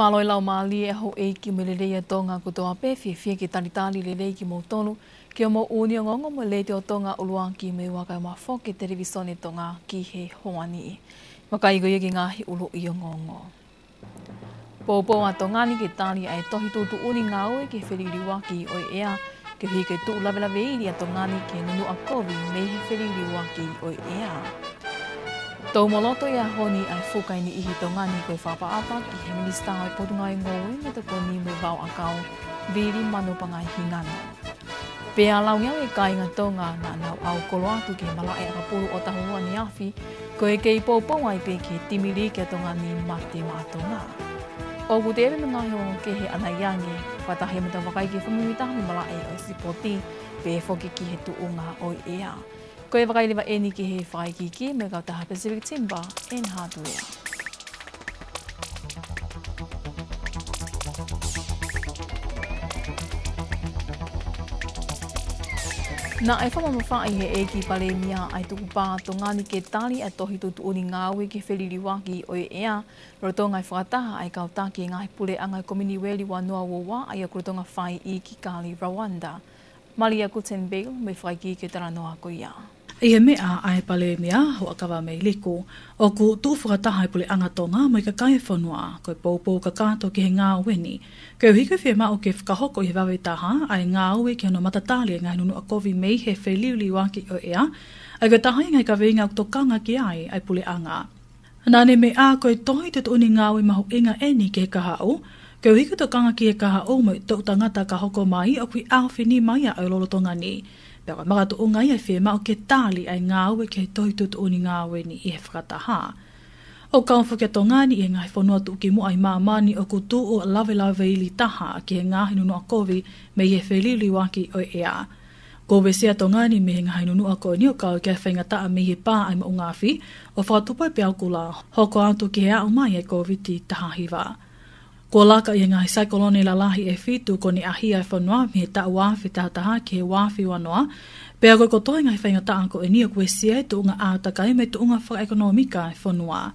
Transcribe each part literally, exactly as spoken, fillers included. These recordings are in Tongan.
Mālō e laumālie ʻa e houʻeiki mo e lelei ʻa Tonga kotoa pē, fiefia ke talitali lelei kimoutolu ki hoʻomou ʻū ongoongo mei he Letiō Tonga ʻUluaki mo e ua kae ua foki e Televisone Tonga ki he houa ni. Vakai ko ia ki he ngaahi ʻuluʻi ongoongo. Poupou ʻa Tonga ni ke tali ʻa e tohi tuʻutuʻuni ngāue ki he feliliuaki ʻo e ʻea, koeʻuhi ko e tuʻu lavelaveili ʻa Tonga ni ki he nunuʻa kovi mei he feliliuaki ʻo e ʻea. Toumoloto he ʻaho ni ʻa e fuka ʻe niʻihi ʻi Tonga ni ko e fakaʻapaʻapa ki he Minisitā ʻo e Potungāue Ngoue, Meʻatokoni mo e Vao ʻAkau, Vili Manupangai Hingano. Pea laungeau e kāinga Tonga naʻa nau ʻau kolo atu ki he malaʻe ʻakapulu ʻo Tahua neafi, ko e kei poupou ai pē ki he timi liiki ʻa Tonga ni, Mate Maʻa Tonga. ʻOku toe ʻi ai pē mo e ngaahi ongoongo kehe ʻanai ange, fakataha mo e tau vakai ki he fakamuimuitaha mei he malaʻe ʻo e sipoti, pehē foki ki he tuʻunga ʻo e ʻea. Ko e vakai leva eni ki he fakaikiiki mei he kautaha Pacific Timber and Hardware. Naʻe fakamamafaʻi ʻe he ʻEiki Palēmia ʻa e tukupā ʻa Tonga ni ke tali ʻa e tohi tuʻutuʻuni ngāue ki he feliliuaki ʻo e ʻea, lolotonga e fakataha ʻa e kau taki ʻo e ngaahi puleʻanga ʻo e Kominiueli ua noa ua ua, ʻa ia ʻoku lolotonga fai ʻi Kigali, Rwanda. Malia Guttenbeil mo e fakaikiiki ʻo e talanoa ko ia. ʻI he meʻa ʻa e Palēmia, Huʻakavameiliku, ʻoku tuʻu fakataha e puleʻanga Tonga mo e kakai e fonua, ko e poupou kakato ki he ngāue ni, koeʻuhi ko e fiemaʻu ke fakahoko ʻi he vave taha ʻa e ngāue ki hono matatali e ngaahi nunuʻa kovi mei he feliliuaki ʻo e ʻea, ʻa ia ko e taha e ngaahi kaveinga ʻoku tokanga ki ai ʻa e puleʻanga. Naʻa ne meʻa ko e tohi tuʻutuʻuni ngāue mahuʻinga eni ki he kahaʻu, koeʻuhi ko e tokanga ki he kahaʻu mo e toʻutangata ka hoko mai ʻoku ʻi he ʻaofi nima ia ʻo e lolotonga ni. Pea ko e makatuʻunga ia e fiemaʻu ke tali ʻa e ngāue ki he tohi tuʻutuʻuni ngāue ni ʻi he fakataha. ʻOku kau foki ʻa Tonga ni ʻi he ngaahi fonua tuʻukimuʻa ʻi māmani ʻoku tuʻu lavelaveili taha ki he ngaahi nunuʻa kovi mei he feliliuaki ʻo e ʻea. Kuo uesia ʻa Tonga ni mei he ngaahi nunuʻa ko eni ʻo kau ki he faingataʻa mei he pā ʻa e moʻunga afi ʻo fakatupu e peau kula, hoko atu ki he aʻu mai e Kōviti taha hiva. Kuo laka ʻi he ngaahi saikolone lalahi ʻe fitu kuo ne ʻahia e fonua mei he taʻu ua afe taha taha ki he ua afe ua noa, pea ko e kotoa e ngaahi faingataʻa ko eni ʻoku uesia e tuʻunga ʻātakai mo e tuʻunga fakaʻekonōmika e fonua.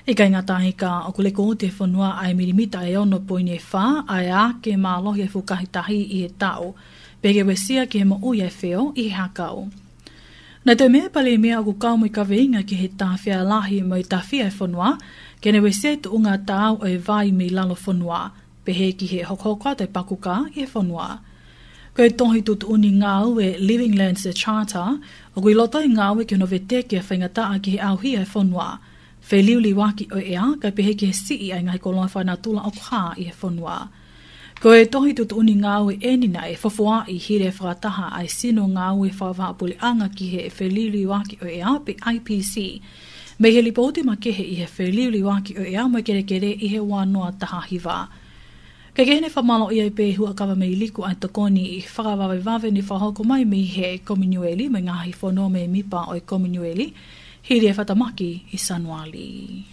ʻIkai ngata ai ka ʻoku lekooti ʻe he fonua ʻa e milimita ʻe ono poini ʻe fā ʻa e ake mālohi e fukahi tahi ʻi he taʻu, pea ke uesia ki he moʻui ʻa e feo ʻi he hakau. Naʻe toe meʻa e Palēmia ʻoku kau mo e kaveinga ki he tāfea lahi mo e tāfea e fonua, ke ne uesia e tuʻunga taau ʻo e vai mei lalo fonua, pehē ki he hokohoko atu e pakukā ʻi he fonua. Ko e tohi tuʻutuʻuni ngāue Living Lands Charter, ʻoku ʻi loto e ngāue ki hono veteki ʻa e faingataʻa ki he ʻauhia e fonua, feliliuaki ʻo e ʻea, kae pehē ki he siʻi ʻa e ngaahi koloa fakanatula ʻoku hā ʻi he fonua. Ko e tohi tuʻutuʻuni ngāue eni naʻe fofoaʻi hili e fakataha ʻa e sino ngāue fakavahaʻapuleʻanga ki he feliliuaki ʻo e ʻea pe I P C, mei he lipooti makehe ʻi he feliliuaki ʻo e ʻea mo e kelekele ʻi he ua noa taha hiva. Kae kehe ne fakamālōʻia ai pē ʻe Huʻakavameiliku ʻa e tokoni fakavavevave ne fakahoko mai mei he Kominiueli mo e ngaahi fonua mēmipa ʻo e Kominiueli, hili e fakatamaki ʻi Sānuali.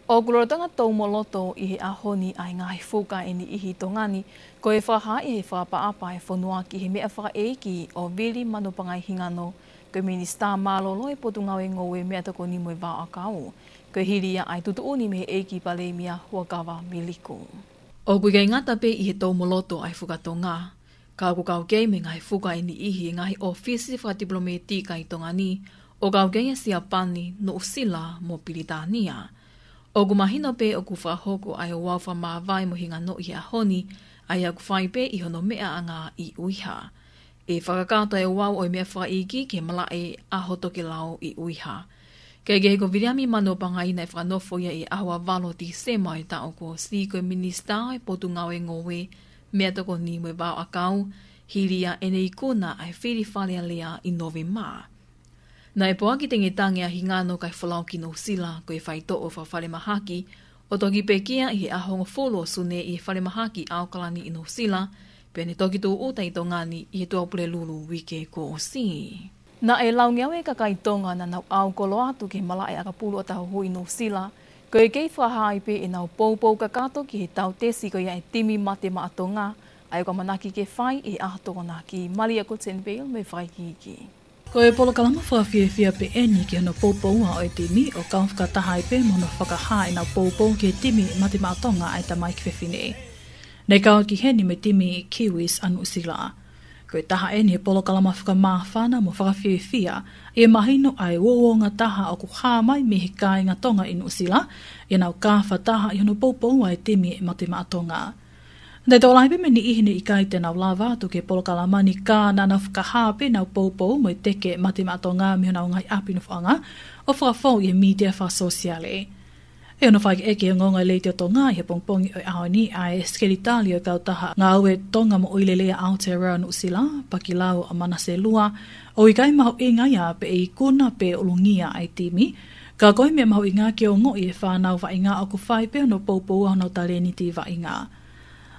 ʻOku lolotonga toumoloto ʻi he ʻaho ni ʻa e ngaahi fuka ʻe niʻihi ʻi Tonga ni, ko e fakahā ʻe he fakaʻapaʻapa e fonua ki he meʻa fakaʻeiki ʻo Vili Manupangai Hingano, ko e Minisitā Mālōlō e Potungāue Ngoue, Meʻatokoni mo e Vao ʻAkau. Ko e hili ia ʻa e tuʻutuʻuni mei he ʻEiki Palēmia Huʻakavameiliku. ʻOku ʻikai ngata pē ʻi he toumoloto ʻa e fuka Tonga, ka ʻoku kau kei mo e ngaahi fuka ʻe niʻihi ʻi he ngaahi ʻōfisi fakatipilōmētika ʻi Tonga ni, ʻo kau kei ʻa Siapani, Nuʻusila mo Pilitānia. ʻOku mahino pē ʻoku fakahoko ʻa e ouau fakamāvae mo e hinganoʻi he ʻaho ni, ʻa ia ʻoku fai pē ʻi hono meʻaʻanga ʻi ʻUiha. ʻE fakakakato e ouau ʻo e meʻa fakaʻeiki ki he malaʻe ʻAho Tokelau ʻi ʻUiha. Kae kehe ko Viliami Manupangai naʻe fakanofo ia ʻi he ʻaho ua valu Tīsema ʻo e taʻu kuo ʻosi ko e Minisitā ʻo e Potungāue Ngoue, Meʻatokoni mo e Vao ʻAkau, hili ia ʻene ikuna ʻa e fili Fale Alea ʻi Nōvema. Naʻe poaki tengetange ʻa Hingano kae folau ki Nuʻusila ko e faitoʻo fakafalemahaki, ʻo toki pekia ʻi he ʻaho hongofulu ʻo Sune ʻi he falemahaki ʻAokalani ʻi Nuʻusila, pea ne toki tūʻuta ʻi Tonga ni ʻi he Tuʻapulelulu uike kuo ʻosi. Naʻe laungeau e kakai Tonga naʻa nau ʻau kolo atu ki he malaʻe ʻakapulu ʻo Tahua ʻi Nuʻusila, ko e kei fakahā ai pē ʻenau poupou kakato ki he tautesi ko ia e timi Mate Maʻa Tonga, ʻa ia ʻoku ʻamanaki ke fai ʻi he ʻaho Tokonaki. Malia Guttenbeil mo e fakaikiiki. Ko e polokalama fakafiefia pē ʻeni ki hono poupoua ʻo e timi, ʻo kau fakataha ai pē mo hono fakahā ʻenau poupou ki he timi Mate Maʻa Tonga ʻa e tamaiki fefine. Naʻe kau ki heni mo e timi Kiwis ʻa Nuʻusila. Ko e taha ʻeni he polokalama fakamāfana mo fakafiefia, ʻi he mahino ʻa e uouongataha ʻoku hā mai mei he kāinga Tonga ʻi Nuʻusila, ʻi heʻenau kau fakataha ʻi hono poupoua e timi Mate Maʻa Tonga. Naʻe tokolahi pē mei he niʻihi ne ʻikai te nau lava atu ki he polokalama ni ka naʻa nau fakahā pē ʻenau poupou mo e teke Mate Maʻa Tonga mei honau ngaahi ʻapi nofoʻanga ʻo fakafou ʻi he mītia fakasōsiale. ʻI hono fakaʻekeʻeke ʻe he ongoongo ʻa e Letiō Tonga ʻi he pongipongi ʻo e ʻaho ni ʻa e Sekelitali ʻo e Kautaha Ngāue Tonga Moʻui Lelei ʻa Aotearoa Nuʻusila, Pakilau ʻa Manase Lua, ʻoku ʻikai mahuʻinga ia pe ʻe ikuna pe ʻulungia ʻa e timi, ka ko e meʻa mahuʻinga ke ongoʻi ʻe he fānau vaʻinga ʻoku fai pē hono poupou ʻa honau talēniti vaʻinga.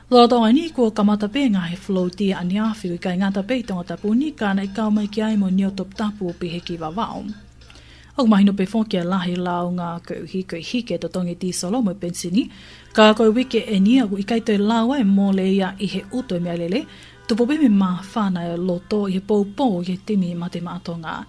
Lolotonga ni kuo kamata pē ngaahi float ʻaneafi ʻoku ʻikai ngata pē ʻi Tongatapu ni ka naʻe kau mai ki ai mo Niuatoputapu pehē ki Vavaʻu. ʻOku mahino pē foki ʻa e lahi lāunga koeʻuhi ko e hiki e totongi tīsolo mo e penisini, ka ko e uike ʻeni ʻoku ʻikai toe lau ai mole ia ʻi he ʻuto e meʻalele, tupu pē mei he māfana e loto ʻi he poupou ki he timi Mate Maʻa Tonga.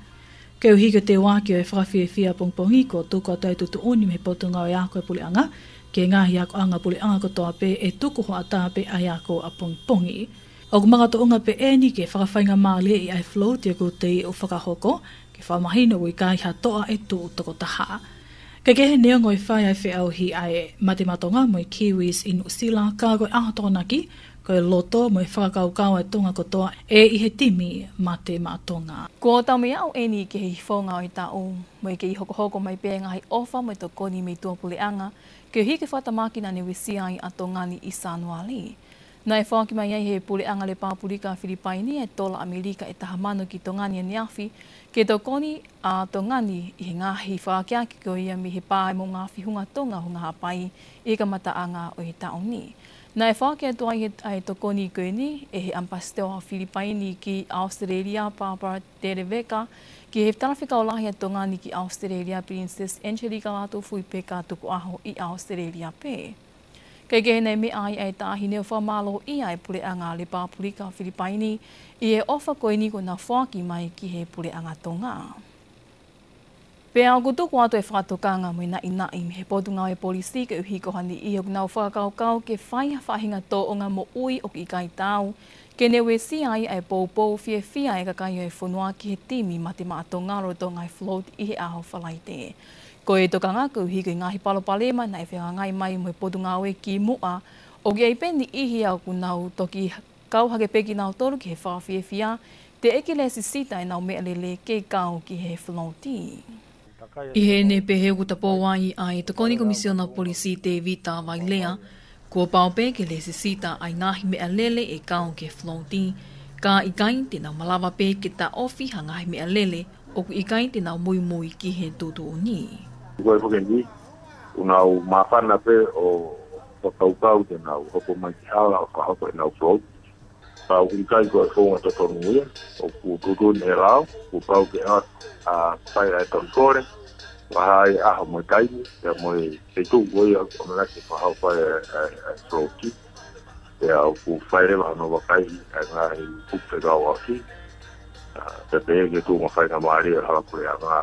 Koeʻuhi ko e teuaki ʻo e fakafiefia pongipongi kuo tuku atu ai e tuʻutuʻuni mei he Potungāue Ako e Puleʻanga, ki he ngaahi akoʻanga puleʻanga kotoa pē ʻe tuku hoʻatā pē ʻa e ako ʻapongipongi. ʻOku makatuʻunga pē ʻeni ke fakafaingamālieʻi ʻa e float ʻoku teu fakahoko, ke fakamahino ʻoku ʻikai ha toʻa ʻe tuʻu toko taha. Kae kehe neongo e fai ʻa e feʻauhi ʻa e Mate Maʻa Tonga mo e Kiwis ʻi Nuʻusila ka ko e ʻaho Tokonaki, ko e loto mo e fakakaukau ʻa e Tonga kotoa ʻe ʻi he timi Mate Maʻa Tonga. Kuo taumuʻa ʻeni ki he ifonga ʻo e taʻu, mo e kei hokohoko mai pē ngaahi ʻofa mo e tokoni mei tuʻapuleʻanga, koeʻuhi ko e fakatamaki naʻa ne uesia ai ʻa Tonga ni ʻi Sānuali. Naʻe foaki mai ai ʻe he Puleʻanga Lepāpulika Filipaini e tola ʻAmelika ʻe taha mano ki Tonga ni ʻaneafi, ke tokoni ʻa Tonga ni ʻi he ngaahi fakaakeake ko ia mei he pā ʻa e moʻunga afi Hunga Tonga Hunga Haʻapai ʻi he kamataʻanga ʻo e taʻu ni. Naʻe foaki atu ai he, ʻa e tokoni ko eni ʻe he ʻAmipasitoa Filipaini ki ʻAositelēlia Barbara Deleveka, ki he Talafekau Lahi ʻa Tonga ni ki ʻAositelēlia Princess Angelika Lātūfuipeka Tukuʻaho ʻi ʻAositelēlia pē. Kae kehe naʻe meʻa ai ʻa e Taʻahine ʻo fakamālōʻia e Puleʻanga Lepāpulika Filipaini ʻi he ʻofa ko eni kuo nau foaki mai ki he Puleʻanga Tonga. Pea ʻoku tuku atu e fakatokanga mo e naʻinaʻi mei he Potungāue Polisi koeʻuhi ko ha niʻihi ʻoku nau fakakaukau ke fai ha faʻahinga tōʻonga moʻui ʻoku ʻikai taau, ke ne uesia ai ʻa e poupou fiefia ʻa e kakai ʻo e fonua ki he timi Mate Maʻa Tonga lolotonga e float ʻi he ʻaho Falaite. Ko e tokanga koeʻuhi ko e ngaahi palopalema naʻe fehangahangai mai mo e Potungāue kimuʻa, ʻoku ʻi ai pē niʻihi ʻoku nau toki kau hake pē kinautolu ki he fakafiefia, teʻeki lēsisita ʻenau meʻalele ke kau ki he float. ʻI heʻene pehē ʻoku tapou ai ʻa e Tokoni Komisiona Polisi Tēvita Vailea, kuo pau pē ke lēsisita ʻa e ngaahi meʻalele ʻe kau ki he float, ka ʻikai te nau malava pē ke taʻofi ha ngaahi meʻalele ʻoku ʻikai te nau muimui ki he tuʻutuʻuni. Ko e fakeni, ʻoku nau māfana pē ʻo fakakaukau te nau hoko mai ki hala ʻo fakahoko ʻenau float. Ka ʻoku ʻikai ko e founga totonu ia, ʻoku tuʻutuʻuni ʻe he lao, kuo pau ke ʻa, ʻa, fai ʻa e tonu kole, fakahā ʻa e ʻaho mo e taimi, pea mo e feituʻu ko ia ʻoku ʻamanaki fakahoko ai ʻa e, ʻa e, ʻa e float. Pea ʻoku fai leva hono vakaiʻi ʻa e ngaahi kupu fekauʻaki, ʻa, pea pehē ki he tuʻunga faingamālie ʻa e hala puleʻanga.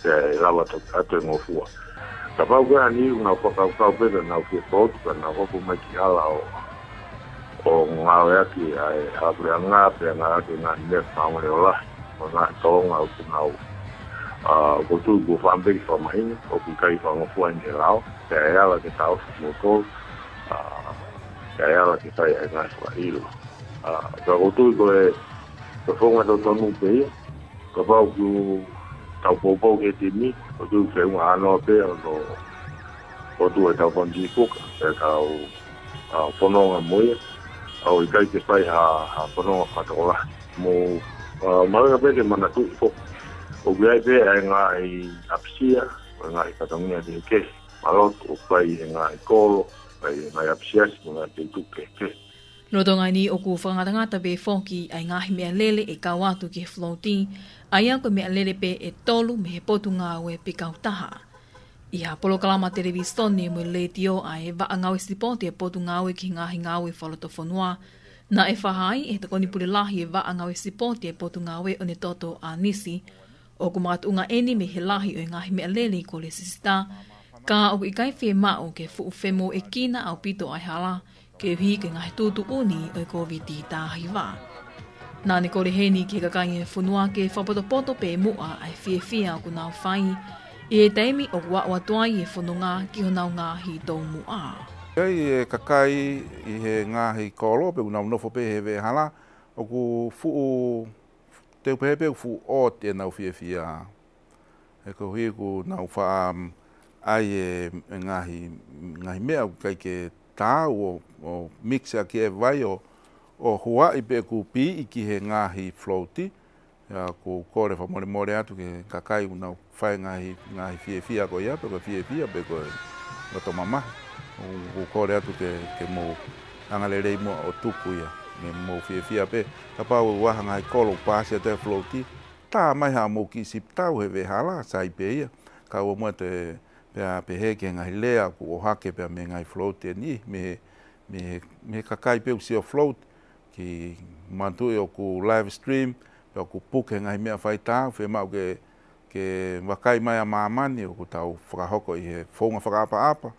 Pea ʻe lava atu, atu e ngofua. Kapau ko e hā ni ʻoku nau fakakaukau pē ke nau fie float, ke nau hoko mai ki hala ʻo, ʻo ngāueʻaki ʻa e hala puleʻanga, pea ngāueʻaki e ngaahi meʻa fakaongoongo lahi, mo e ngaahi tōʻonga ʻoku nau, ʻa, ʻoku ou tui kuo fāmili fakamahino, ʻoku ʻikai fakangofua ʻeni ʻe he lao, pea ʻe ala ke taʻofi kimoutolu, ʻa, pea ʻe ala ke fai ʻa e ngaahi fakaʻilo. ʻA, ka ʻoku ou tui ko e, ko e founga totonu pē ia, kapau ʻoku tau poupou ki he timi, ʻoku ou tui feʻunga ʻanoa pē ʻo, ʻo tuʻu ʻetau fanga kiʻi puka, ʻetau, ʻa, fononga mo ia, ʻa, ʻoku ʻikai ke fai ha, ha fononga fakatokolahi. Mo, ʻa, mahuʻinga pē ke manatuʻi foki, ʻoku ʻi ai pē ʻa e ngaahi ʻapisia, ʻa e ngaahi fatongia kehekehe, ma lotu ʻoku fai ʻe he ngaahi kolo, fai ʻe he ngaahi ʻapisia, mo e ngaahi feituʻu kehekehe. Lolotonga ʻeni ʻoku fakangatangata pē foki ʻa e ngaahi meʻalele ʻe kau atu ki he float, ʻa ia ko e meʻalele pē ʻe tolu mei he Potungāue pe Kautaha. ʻI ha polokalama televīsone mo e letiō ʻa e Vaʻa Ngāue Sitipooti ʻa e Potungāue ki he Ngaahi Ngāue Fakalotofonua, Naʻe fakahā ʻe he Tokoni Pule Lahi ʻo e Vaʻa Ngāue Sipoti ʻa e Potungāue ʻo Netoto ʻAnisi, ʻoku makatuʻunga eni mei he lahi ʻo e ngaahi meʻalele ʻi Kolesisitā, ka ʻoku ʻikai fiemaʻu ke fuʻu femoʻuekina ʻaupito ʻa e hala, koeʻuhi ko e ngaahi tuʻutuʻuni ʻo e Kōviti taha hiva. Naʻa ne kole heni ki he kakai ʻo e fonua ke fakapotopoto pē muʻa ʻa e fiefia ʻoku nau fai ʻi he taimi ʻoku aʻu atu ai e fononga ki honau ngaahi toumuʻa. ʻI he kakai ʻi he ngaahi kolo pe ʻoku nau nofo pē he veʻehala, ʻoku fuʻu, te u pehē pē ʻoku fuʻu ʻooti ʻenau fiefia. He koeʻuhi ʻoku nau faʻa, um, ʻai e, e ngaahi, ngaahi meʻa ʻoku ʻikai ke taau ʻo, ʻo mix ʻaki e vai ʻo, ʻo huaʻi pē ʻoku piʻi ki he ngaahi float. ʻA ia ʻoku ou kole fakamolemole atu ki he kakai ʻoku nau fai ngaahi, ngaahi fiefia ko ia, pe ko e fiefia, pe ko e loto mamahi. ʻOku, ʻoku ou kole atu ke, ke mou anga lelei muʻa ʻo tuku ia, ke mou fiefia pē. Kapau ʻoku ʻi ai ha ngaahi kolo ʻoku paasi atu e float, tā mai haʻamou kiʻi sipitau he veʻehala, sai pē ia. Kae ʻoua muʻa te pea pehē ki he ngaahi lea ʻoku ʻohake pea mei he ngaahi float ʻe niʻihi, mei he, mei he, mei he kakai pē ʻoku sio float, kimuʻa ʻoku live stream, pea ʻoku puke ngaahi meʻa faitau, fiemaʻu ke, ke vakai mai ʻa māmani ʻoku tau fakahoko ʻi he founga fakaʻapaʻapa,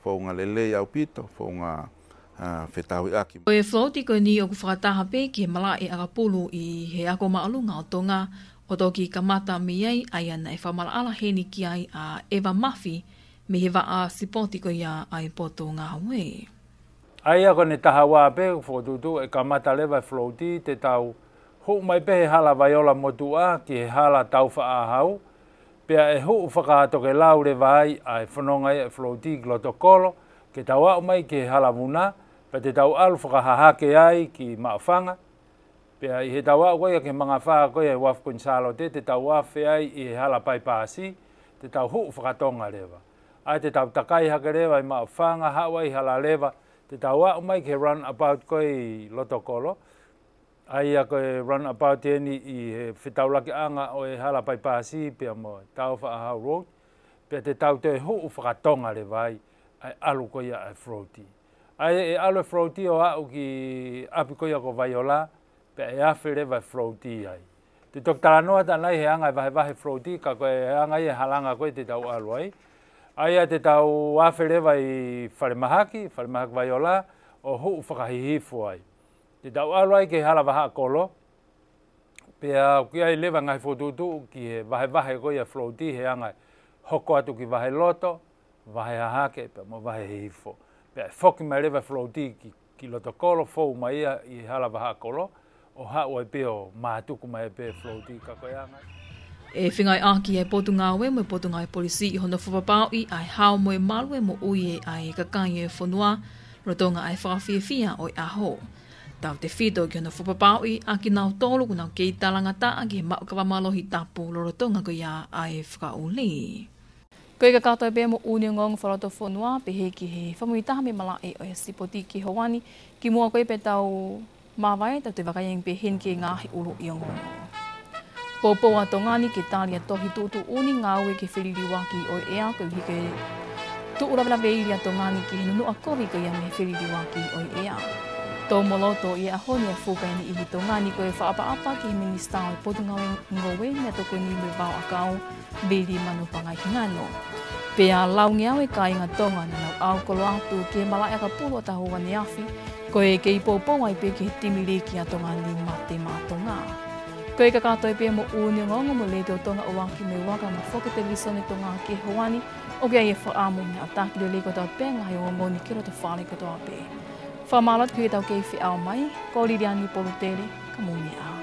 founga lelei ʻaupito, founga, ʻa, fetauhiʻaki. Ko e float ko eni ʻoku fakataha pē ki he malaʻe ʻakapulu ʻi he Ako Māʻolunga ʻo Tonga, ʻo toki kamata mei ai, ʻa ia naʻe fakamaʻalaʻala heni ki ai ʻa ʻEva Mafi mei he Vaʻa Sipoti ko ia ʻa e Potungāue. ʻA ia ko ʻene taha ua pē, fokotuʻutuʻu ʻe kamata leva e float, te tau huʻu mai pē he hala Vaiola motuʻa ki he hala Taufaʻāhau, pea ʻe huʻu fakatokelau leva ai ʻa e fononga ʻa e float ki loto kolo, ke tau aʻu mai ki he hala Vuna, pea te tau ʻalu fakahahake ai ki Maʻufanga, pea ʻi heʻetau aʻu ko ia ki he mangafā ko ia ʻi he uafu Kuini Sālote, te tau afe ai ʻi he hala Paipasi, te tau huʻu fakatonga leva. ʻA ia te tau takai hake leva ʻi Maʻufanga, haʻu ai hala leva, te tau aʻu mai ki he roundabout ko ē ʻi loto kolo. ʻA ia ko e roundabout eni ʻi he fetaulakiʻanga ʻo e hala Paipasi pea mo Taufaʻāhau Road, pea te tau toe huʻu fakatonga leva ai, ʻa e ʻalu ko ia ʻa e float. ʻA ia ʻe ʻalu e float ʻo aʻu ki ʻapi ko ia ko Vaiola, pea ʻe afe leva e float ai. Te u toki talanoa atu ʻanai he anga e vahevahe float, ka ko e anga ia e halanga ko ē te tau ʻalu ai. ʻA ia te tau afe leva ʻi Falemahaki, Falemahaki Vaiola, ʻo huʻu fakahihifo ai. Te tau ʻalu ai ki he hala Vahaʻakolo, pea ʻoku ʻi ai leva ngaahi fokotuʻutuʻu ki he vahevahe ko ia float he anga e hoko atu ki Vaheloto, Vahehahake, pea mo Vahehihifo. Pea ʻe foki mai leva float ki, ki loto kolo, fou mai ia ʻi hala Vahaʻakolo, ʻo haʻu ai pē ʻo mātuku mai pē float ka ko e anga. ʻE fengāueʻaki ʻa e Potungāue mo e Potungāue Polisi ʻi hono fakapapauʻi ʻa e hao mo e malu ʻa e moʻui ʻa e kakai ʻo e fonua, lolotonga ʻa e fakafiefia ʻo e ʻaho. Tautefito ki hono fakapapauʻi ʻa kinautolu ʻoku nau kei talangataʻa ki he maʻu kava mālohi tapu lolotonga ko ia ʻa e fakaʻuli. Ko e kakato pē moʻoni ongoongo fakalotofonua, pehē ki he fakamuimui taha mei he malaʻe ʻo e sipoti ki he ʻaho ni, kimuʻa ko ia pea tau māvae, tau toe vakai ange pē heni ki he ngaahi ʻuluʻi ongoongo. Poupou ʻa Tonga ni ke tali ʻa e tohi tuʻutuʻuni ngāue ki he feliliuaki ʻo e ʻea, koeʻuhi ko e tuʻu lavelaveʻi ʻa Tonga ni ki he nunuʻa kovi ko ia mei he feliliuaki ʻo e ʻea. Tō mo loto ʻi he ʻaho ni ʻa e fuka ʻe niʻihi ʻi Tonga ni ko e fakaʻapaʻapa ki he Minisitā ʻo e Potungāue Ngoue, Meʻatokoni mo e Vao ʻAkau, Vili Manupangai Hingano. Pea laungeau e kāinga Tonga naʻa nau ʻau kolo atu ki he malaʻe ʻakapulu ʻo Tahua Neafi, ko e kei poupou ai pē ki he timi liki ʻa Tonga ni Mate Maʻa Tonga. Ko e kakato pē moʻoni ongoongo mei he Letiō Tonga ʻUluaki mo e Ua kae ʻumaʻā foki e Televīsone Tonga ki he ʻaho ni, ʻoku ʻi ai e fakaʻamu mo e ʻatā ki lelei kotoa pē ngaahi ongoongo ni ki loto fale kotoa pē. Fakamālō atu ki heʻetau kei feʻao mai, ko Liliani Polutele, ka mou meʻa ā.